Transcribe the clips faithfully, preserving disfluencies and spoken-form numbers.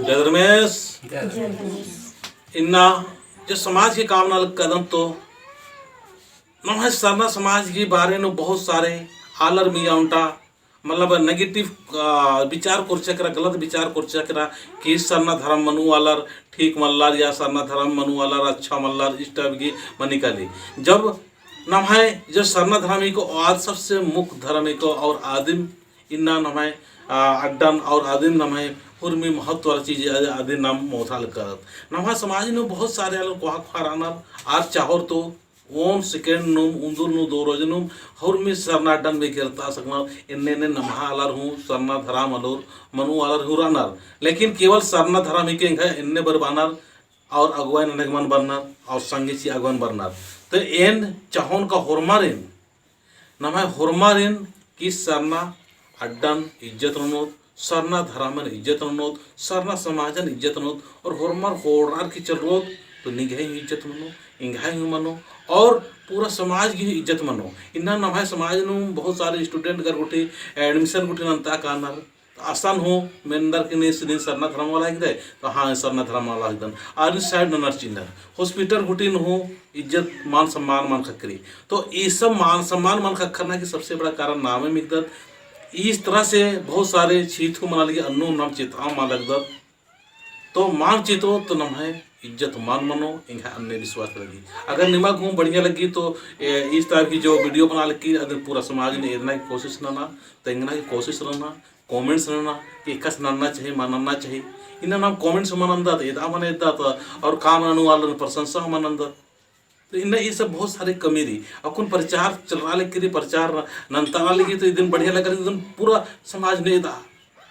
जय धर्मेस। जय धर्मेस। इन्ना जो समाज की काम नना लगदन तो नम्है सरना समाज की बारे नू बहुत सारे आलर मइय्याँ ओन्टा मतलब negative, आ, विचार कोरचकरा, गलत विचार कोरचकरा कि सरना धर्म मनु आलर ठीक मल्लर या सरना धर्म मनु आलर अच्छा मल्लर, इस type की मनी काली। जब नम्है जो सरना धर्म हिको आद सबसे मुख्य धर्म हिको और आदिम इन्ना नम्है, आ, अड्डन और आदिम नम्है हुरमी महत्व वाला चीज आदि, आदिम नाम मोथा लगदत। नम्है समाज नू बहुत सारे आलर कोहा कोहा रअनर आर चाहोर तो ओन second नुम, उन्दुल नू दो रोज नुम, हुरमी सरना अड्डन में गिरता सकनर, एन्ने एन्ने नम्है आलर हूँ, सरना धरम आलर, मनु आलर हूँ रअनर। लेकिन केवल सरना धरम हिके एंग्है एन्ने बरबानर, और अगुवाई ननक मन बरनर, और संगे ची अगुवन बरनर। तो एन चाहोन का होरमारिन, नम्है होरमारिन कि सरना अड्डन इज्जत ननोत, सरना धरमन इज्जत ननोत, सरना समाजन इज्जत ननोत, और होरमर होरर की चलरोत, तो निंग्है हूँ इज्जत मनो, एंग्है हूँ मनो, और पूरा समाज की हूँ इज्जत मनो। इन्ना नम्है समाज नू बहुत सारे student अगर गुट्ठी admission गुट्ठी नन्ता कानर, तो असन हूँ मेनर कि नीस, नीन सरना धरम वाला हिकदय, तो हाँ, सरना धरम वाला हिकदन। आरिन side ननर चिअनर। Hospital गुट्ठिन हूँ इज्जत, मान सम्मान मल ख़क्खरी। तो ई सब मान सम्मान मल ख़क्खरना की सबसे बड़ा कारण नामे हिकदत। इस तरह से बहुत सारे चीज हूँ मना लगी, अन्नु नाम चेताव मल लगदत। तो मल चेतो तो नम्है इज्जत मल मनो, एंग्है अन्ने विश्वास लगी। अगर निमा गे हूँ बढ़िया लगी तो, ए, इस तरह की जो video बना लगी, अदिन पूरा समाज नू एदना की कोशिश नना, तेंगना की कोशिश नना, comments नना कि एकासे नन्ना चाही, मल नन्ना चाही। इन्ना नाम comments मल नन्दत, एदा मल एदत, और काम ननु आलर प्रशंसा मल नन्दत। तो इन्ना ई सब बहुत सारे कमी रई। अक्कुन प्रचार चलरआ लगी, प्रचार नन्तआ लगी, तो इदिन बढ़िया लगा लगी, इदिन पूरा समाज नू एदा।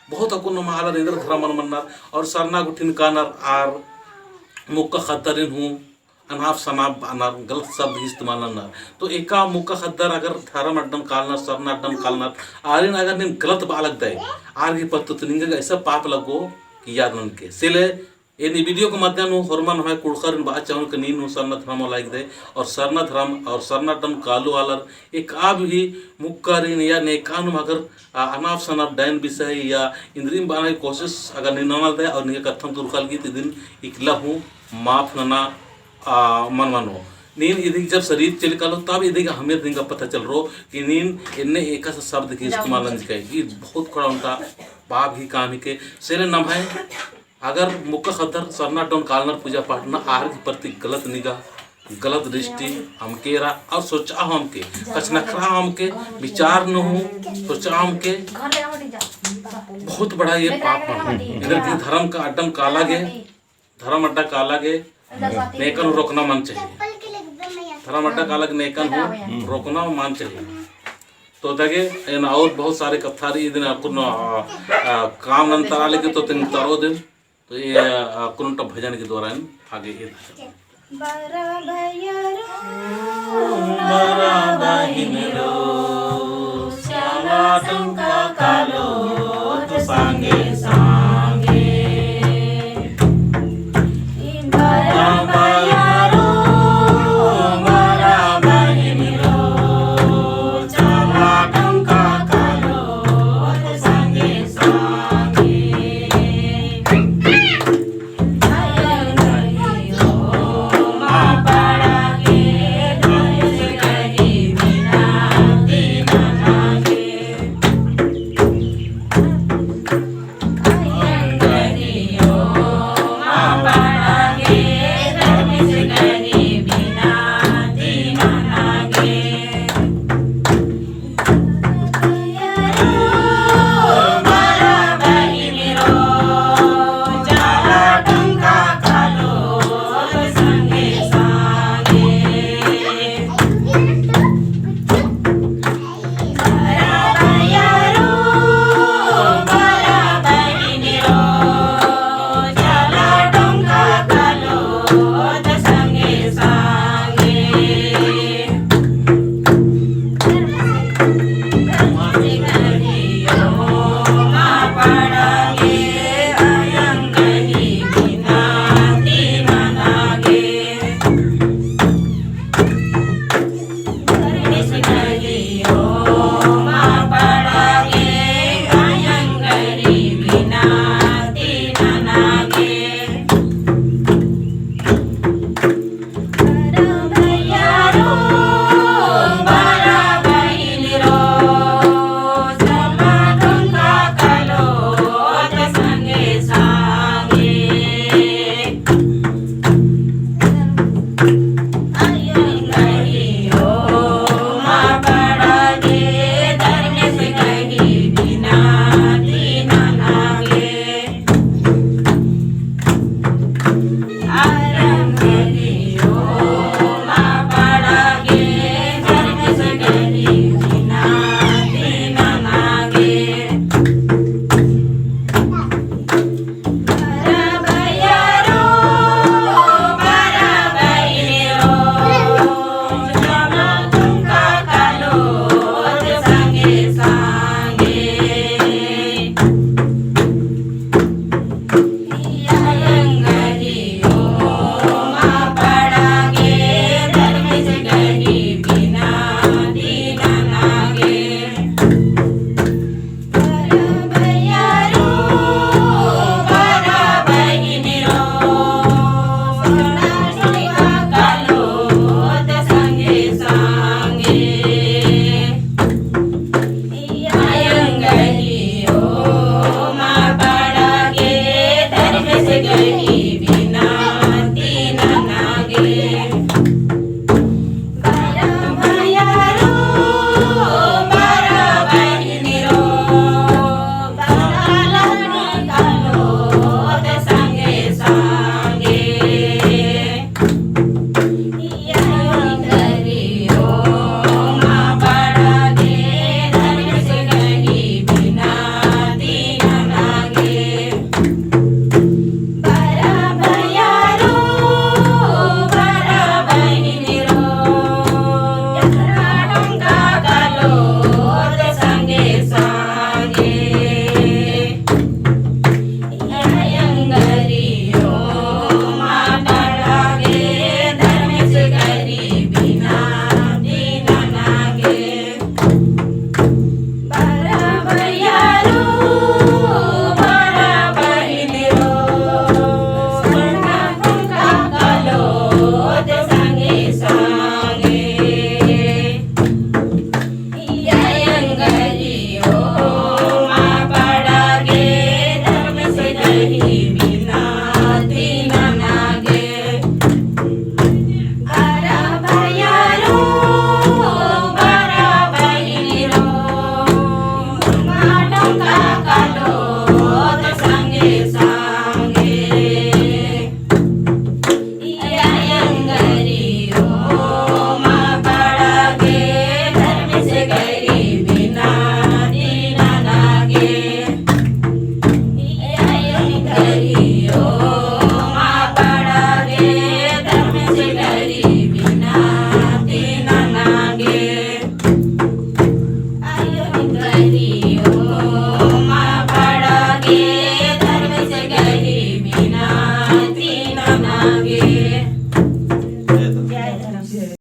बहुत अक्कुन नम्है आलर एन्देर धरमन मन्नर, और सरना गुट्ठिन कानर, आर मुक्का ख़द्दरिन हूँ अनाप सनाप बअनर, गलत शब्द ही इस्तेमाल नन्नर। तो एका मुक्का ख़द्दर अगर धरम अड्डन कालनर, सरना अड्डन कालनर, आरिन अगर नीन गलत बआ लगदय, आर गही पत्त तो निंगा गे ऐसा पाप लग्गो कि याद ननके। से ले एन ई video के माध्यम नू होरमर नम्है कुँड़ुख़रिन बआ चाहोन कि नीन हूँ सरना धरम वाला हिकदय, और सरना धरम और सरना अड्डन कालो आलर एका भी मुक्कारिन या नेकानुम अगर, आ, अनाप सनाप डायन बिसाही या इन्द्रिम बअना की कोशिश अगर नीन नना लगदय और निंगा कत्थन तुरखा लगी, तो इदिन इकला हूँ माफ नना, आ, मल मनो। नीन इदी जब शरीर चली कालो, तब इदी अहमियत निंगा पता चलरओ कि नीन एन्ने एकासे शब्द गही इस्तेमाल नंजकय। ई बहुत बड़ा ओन्टा पाप गही काम हिके। से ले नम्है अगर मुक्का ख़द्दर सरना अड्डन कालनर पूजा पाठ नना, आर गही प्रति गलत निगाह, गलत दृष्टि अमके रआ, और सोचआ हूँ अमके, कछनखरआ हूँ अमके, विचार नू हूँ सोचआ हूँ अमके, बहुत बड़ा ये पाप मनो। एन्देर गही धरम का अड्डन काला गे, धरम अड्डा काला गे नेकन हूँ रोकना मल चाही। धरम अड्डा काला गे नेकन हूँ रोकना मल चाही। तो अदगे एन और बहुत सारे कत्था रई, इदिन अक्कुन, आ, आ, काम नन्तआ लगी तो तेंगतरओ दिम। तो ये, आ, अक्कुन ओन्टा भजन के द्वारा एन आगे एदन। बरा भैया रो, बरा बहिन रो, चाला टंका कालोत संगे संगे। बरा भैया रो, बरा बहिन रो, चाला टंका कालोत संगे संगे।